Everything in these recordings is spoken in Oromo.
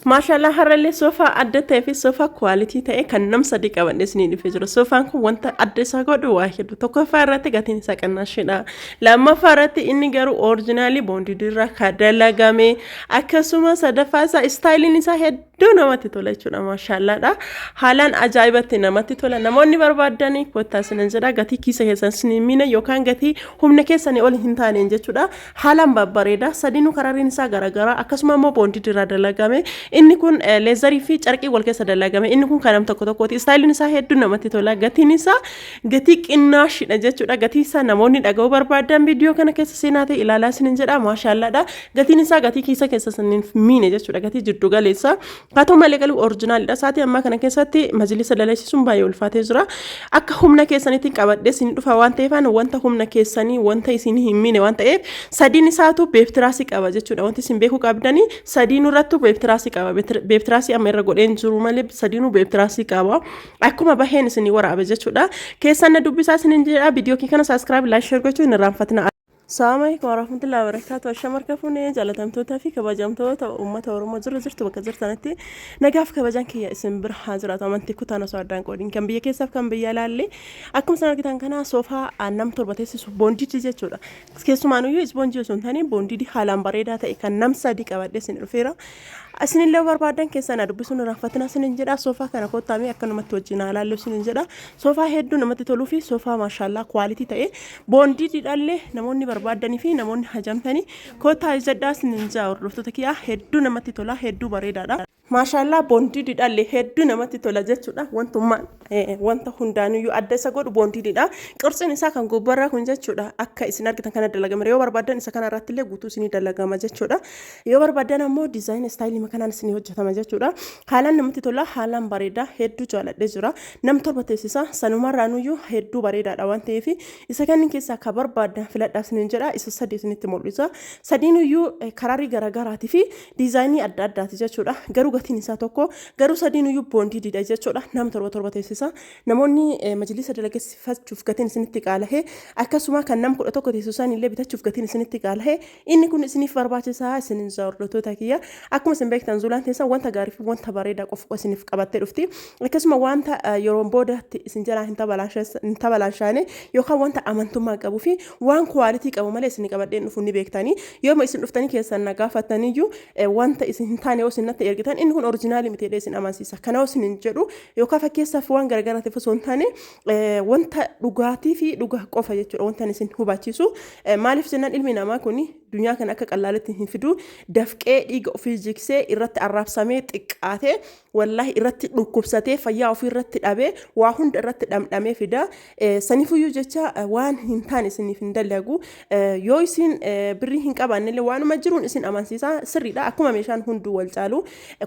Maashaallah, har'allee soofaa adda ta'ee fi soofaa quality ta'e kan nam sadii qabadhe isinii dhufee jira. Soofaan kun wanta adda isa godhu waa hedduu. Tokkoffaa irratti gatiin isaa qannaashidha. Lammaffaa irratti inni garuu original bonded irraa kan dalagame, akkasuma sadaffaa isaa styleiin isaa hedduu namatti tola jechuudha. Maashaallaadha. Haalaan ajaa'ibatti namatti tola. Namoonni barbaadanii kottaa isinan jedha, gatii kiisa keessan isinii miina yookaan gatii humna keessanii ol hin taaneen jechuudha. Haalaan babbareeda. Sadiinuu karariin isaa garaagaraa, akkasuma immoo bonded irraa dalagame. Inni kun leather fi carqii wal keessa dalagame. Inni kun kan nam tokko tokkooti. Styleiin isaa hedduu namatti tola. Gatiin isaa gatii qinnaashidha jechuudha. Gatii isaa namoonni dhaga'uu barbaadan viidiyoo kana keessa seenaa ta'e ilaalaa isinin jedha. Maashaallaadha. Gatiin isaa gatii keessa keessa isinin miine jechuudha. Gatii jiddu galeessa. Haa ta'u malee galuu originalidha. Saatii ammaa kana keessatti majlisa dalagsiisuun baay'ee ulfaatee jira. Akka humna keessaniitiin qabadhee isin dhufa waan ta'eef, wanta humna keessanii wanta isin hin miine waan ta'eef, sadiin isaatu beeftiraasii qaba jechuudha. Wanti isin beekuu qabdanii sadiin irrattuu beeftiraasii qaba. Beeftiraasii amma irra godheen jiru malee sadiinuu beeftiraasii qaba. Akkuma baheen isinii waraabe jechuudha. Keessan na dubbisaa isinin jedha. Viidiyoo kana subscribe, like, share gochuu hin irraanfatina. Salaamu alaikum warahmatullahi wabarakatuh. Ashama harka fuunee, jaalatamtootaa fi kabajamtoota uummata Oromoo jira jirtu, bakka jirtanitti nagaaf kabajaan kiyya isin bira haa jiraatu. Amantii kutaan osoo addaan qoodiin kan biyya keessaaf kan biyya alaallee, akkuma isin argitan kana soofaa nam 7 teessisu bonded jechuudha. Keessumaanuyyuu ispoonjii osoo hin taane bonded haalaan bareedaa ta'e kan nam sadii qabadhee isin dhufeera. Isinillee barbaadan keessaa na dubbisuun irraanfatina isinin jedha. Soofaa kana kottaamee akkanumatti wajjin haa ilaallu isinin jedha. Soofaa hedduu namatti toluu fi soofaa maashaallaa quality ta'e bondediidhaallee namoonni barbaadanii fi namoonni hajamtanii kottaa ijadhaa isinin jedha. Hordoftoota kiyyaa, hedduu namatti tola, hedduu bareedaadha. Maashaallaa, bondediidhaallee hedduu namatti tola jechuudha. Wantummaan wanta hundaanuyyuu adda isa godhu bondediidha. Qirtsiin isaa kan gubbarraa kun jechuudha. Akka isin argitan kana dalagama. Yoo barbaadan isa kana irratti illee guutuu isinii dalagama jechuudha. Yoo barbaadan ammoo design style kanaan isinii hojjetama jechuudha. Haalaan namatti tola, haalaan bareeda, hedduu jaaladhee jira. Nam 7 teessisa, sanumarraanuyyuu hedduu bareedaadha waan ta'eef isa kanneen keessaa ka barbaadan filadhaa isiniin jedha. Isa sadi isinitti mul'isa. Sadiinuyyuu karaarii garaagaraatii fi design adda addaati jechuudha. Garuu gatiin isaa tokko, garuu sadiinuyyuu bondediidha jechuudha. Nama torba torba teessisa. Namoonni majlisa dalageessifachuuf gatiin isinitti qaalahee, akkasuma kan nam 11 teessisan illee bitachuuf gatiin isinitti qaalahee, inni kun isiniif barbaachisaa isinin hordoftoota kiyya. Akkuma isin beektan, Zuulaan teessan wanta gaarii fi wanta bareedaa qofa isiniif qabattee dhufti. Akkasuma wanta yeroon boodatti isin jalaa hin tabalaashaane yookaan wanta amantummaa qabuu fi waan quality qabu malee isin qabadheen dhufu ni beektanii. Yooma isin dhuftanii keessan na gaafattaniyyuu, wanta isin hin taane yoo isin natti ergitan, inni kun original miti jedhee isin amansiisa. Kana yoo isin hin jedhu yookaan fakkeessaaf waan garagaraatiif osoo hin taane, wanta dhugaatii fi dhugaa qofa jechuudha wanta isin hubachiisu. Maaliif jennaan, ilmi namaa kun duniyaa kana akka qallaalitti hin fidu. Dafqee, dhiiga ofii jiksee, irratti arraabsamee, xiqqaatee, wallaahi irratti dhukkubsatee, fayyaa ofii irratti dhabee, waa hunda irratti dhamdhamee fida. Saniifuyyuu jecha waan hin taane isiniif hin dalagu. Yoo isin birrii hin qabaannellee waanuma jiruun isin amansiisa, sirriidha. Akkuma meeshaan hunduu wal caalu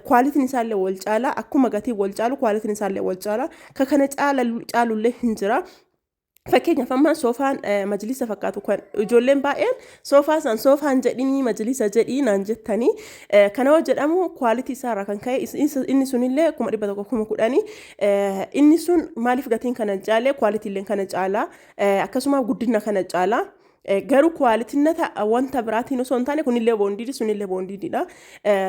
qualityn isaallee wal caala. Akkuma gatiin wal caalu qualityn isaallee wal caala. Ka kana caalullee hin jira. Fakkeenyaaf, amma soofaan majlisa fakkaatu kan ijoolleen baay'een soofaa san soofaan jedhinii majlisa jedhii naan jettanii, kana yoo jedhamu quality isaarraa kan ka'e inni sunillee 100,000, 10,000. Inni sun maaliif gatiin kana caale? Qualityllee kana caala, akkasuma guddina kana caala. Garuu qualitynata wanta biraatiin osoo hin taane, kunillee bonded, sunillee bondediidha.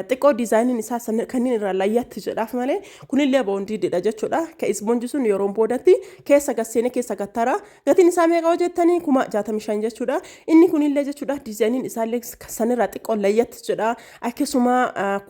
Xiqqoo designiin isaa kanneen irraa layyatti jedhaaf malee kunillee bondediidha jechuudha. Ka ispoonji sun yeroon boodatti keessa gasseenee keessa gattara. Gatiin isaa meeqa hojjettanii? 65,000 jechuudha. Inni kunillee jechuudha, designiin isaallee sanirraa xiqqoo layyatti jedha. Akkasuma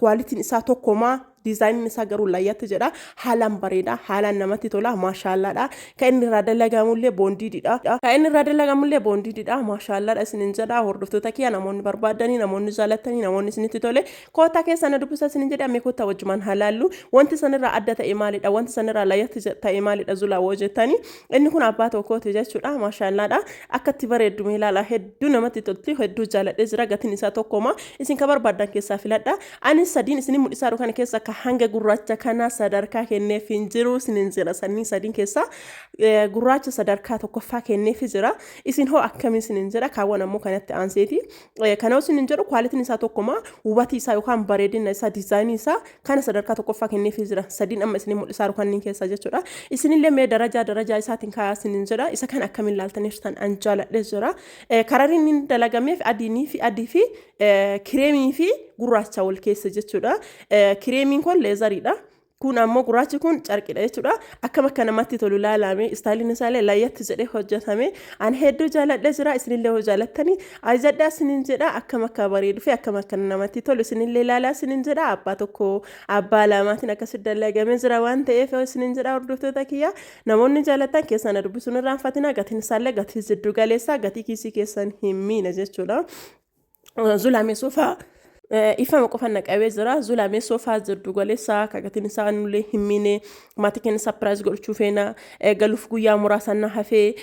qualityn isaa tokkomaa, designiin isaa garuu layyatti jedha. Haalaan bareeda, haalaan namatti tola, maashaallaadha. Kan inni irraa dalagamullee bondediidha. Kan inni irraa dalagamullee bondediidha, maashaallaadha isinin jedha. Hordoftoota kiyya, namoonni barbaadanii, namoonni jaalatanii, namoonni isinitti tole koottaa keessa na dubbisa isinin jedha. Mee koottaa wajjumaan haa laallu. Wanti sanirraa adda ta'e maalidha? Wanti sanirraa layyatti ta'e maalidha zulaa woo jettanii, inni kun abbaa tokkooti jechuudha. Maashaallaadha. Akka itti bareeddu mee ilaala, hedduu namatti tolti, hedduu jaaladhee jira. Gatiin isaa tokkoma. Isin ka barbaaddan keessaa filadha. Ani sadiin isinin mul'isaa jiru kana keessa akka hanga gurraacha kana sadarkaa kenneef hin jiru isinin jira. Sanniin sadiin keessaa gurraacha sadarkaa tokkoffaa kenneef jira. Isin hoo akkamii isinin jira? Kaawwan ammoo kanatti aanseeti. Kana isinin jedhu, qualityn isaa tokkoma, hubatii isaa yookaan bareedina isaa, design isaa kana sadarkaa tokkoffaa kenneef jira. Sadiin amma isinin mul'isaa jiru kanneen keessaa jechuudha. Isinillee mee darajaa darajaa isaatiin kaayaa isinin jedha. Isa kan akkamiin laaltaniirtan? An jaaladhee jira. Kararri inni dalagameef adiinii fi adii fi cream fi gurraacha wal keessa jechuudha. Creamiin kun leatheriidha. Kun ammoo gurraachi kun carqiidha jechuudha. Akkam akka namatti tolu laalame, styleiin isaallee layyatti jedhee hojjetame. Ani hedduu jaaladhee jira, isinillee hoo jaalattanii ajajadhaa isinin jedha. Akkam akka bareedu fi akkam akka namatti tolu isinillee ilaalaa isinin jedha. Abbaa tokko abbaa lamaatiin akkasitti dalagamee jira waan ta'eef isinin jedha. Hordoftoota kiyya, namoonni jaalattan keessan na dubbisuun irraanfatina. Gatiin isaallee gatii jiddu galeessaa, gatii kiisii keessan hin miine jechuudha. Zulaamee soofaa ifama qofa naqabee jira. Zulaamee soofaa jiddu galeessaa ka gatiin isaa nullee hin miine, maatii keenya surprise godhachuu feena, galuuf guyyaa muraasa na hafee,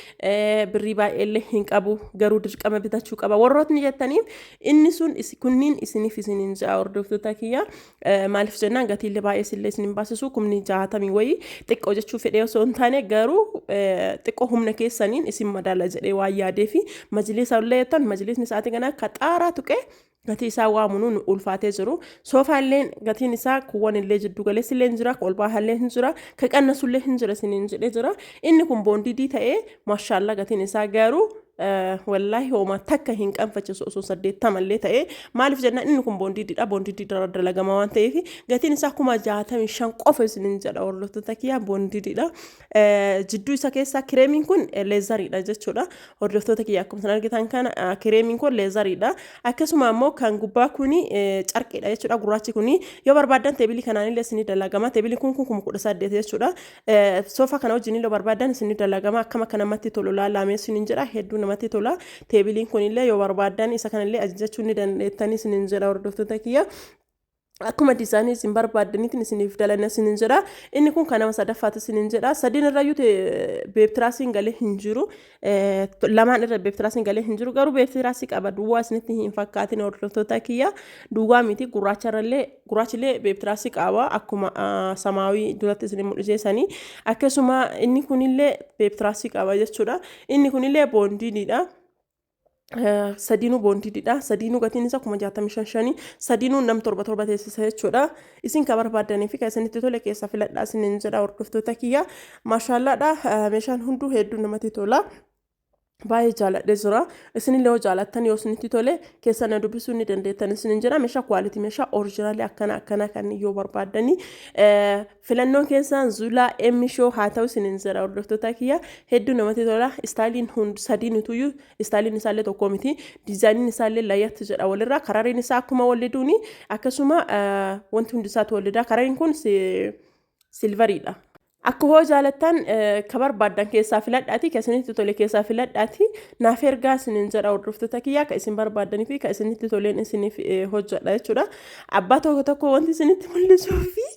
birrii baay'eellee hin qabu, garuu dirqama bitachuu qaba warrootni jettaniif inni sun kunniin isiniif isiniin ja'a, hordoftoota kiyya. Maaliif jennaan, gatiillee baay'ee sillee isin hin baasisu. 60,000 wayii xiqqoo jechuu fedhee osoo hin taane, garuu xiqqoo humna keessaniin isin madaala jedhee waan yaadee fi majliisa illee jettan, majliisni sa'aatii kana akka xaaraa tuqee gatii isaa waamuun ulfaatee jiru. Soofaalleen gatiin isaa kuuwwan illee jiddu galeessi illee hin jira, ol bahallee hin jira, ka qannasullee hin jira isiniin jedhee jira. Inni kun bondedii ta'ee, maashaallaa, gatiin isaa garuu wallaahi homaa takka hin qanfachiisu osoo 80 illee ta'ee. Maaliif jennaan, inni kun bondediidha, bondedii dalagama waan ta'eef gatiin isaa 65,000 qofa isiniin jedha, hordoftoota kiyyaa, bondediidha. Jidduu isa keessaa creamiin kun leatheriidha jechuudha. Hordoftoota kiyya, akkuma isin argitan kana creamiin kun leatheriidha. Akkasuma immoo kan gubbaa kuni carqiidha jechuudha. Gurraachi kuni yoo barbaaddan tableii kanaan illee isinii dalagama. Tableiin kun 18,000 jechuudha. Soofaa kana wajjin illee barbaaddan isinii dalagama. Akkam akka namatti tolu laalamee isiniin jedha. Hedduu namatti tola. Tableiin kun illee yoo barbaaddan isa kanallee ajajachuu ni dandeettanii isiniin jedha, hordoftoota kiyya. Akkuma designii isin barbaaddaniitiin isiniif dalanna isiniin jedha. Inni kun kan nama sadaffaati isiniin jedha. Sadiin irrayyuu bed trussiin galee hin jiru. Lamaan irra bed trussiin galee hin jiru. Garuu bed trussii qaba, duwwaa isinitti hin fakkaatin, hordoftoota kiyya. Duwwaa miti, gurraacha irrallee gurraachillee bed trussii qaba, akkuma samaawii duratti isin mul'iseessanii. Akkasuma inni kunillee bed trussii qaba jechuudha. Inni kunillee bondediidha. Sadiinuu bondediidha. Sadiinuu gatiin isaa 65,000 shanii. Sadiinuu nam torba torba teessisa jechuudha. Isin ka barbaaddanii fi kan isinitti tole keessa filadhaa isiniin jedha, hordoftoota kiyya. Maashaallaadha. Meeshaan hunduu hedduu namatti tola. Baay'ee jaaladhee jira. Isinillee yoo jaalattan, yoo isinitti tole, keessa na dubbisuu ni dandeettan isinin jira. Meeshaa quality, meeshaa originalii akkana akkana kan yoo barbaaddanii filannoon keessaan Zulaa Emishoo haa ta'u isinin jira, hordoftoota kiyya. Hedduu namatti tola. Styleiin hundi sadiin utuyyuu styleiin isaallee tokko miti. Designiin isaallee layyatti jedha walirraa. Karariin isaa akkuma walliduuni akkasuma wanti hundi isaatu wallida. Karariin kun silveriidha. Akka hoo jaalattan ka barbaaddan keessaa filadhaati, ka isinitti tole keessaa filadhaati naaf ergaa isinin jedha, hordoftoota kiyyaa. Ka isin barbaaddanii fi ka isinitti toleen isiniif hojjedha jechuudha. Abbaa tokko tokko wanti isinitti mul'isuu fi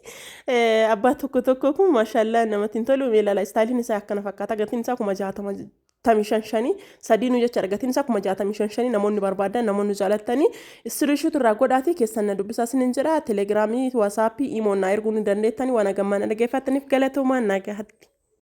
abbaa tokko tokko kun maashaallaa namatti hin tolu. Meelala, styleiin isaa akkana fakkaata. Gatiin isaa 65,000 shanii sadiinuu jecha, gatiin isaa 65,000 shanii. Namoonni barbaadan, namoonni jaalattanii, screenshot irraa godhaati keessan na dubbisaa isinin jedha. Telegramii, WhatsAppii, imoon naa erguu ni dandeettanii. Waan hagammaan dhaggeeffattaniif galatoomaa, nagaatti.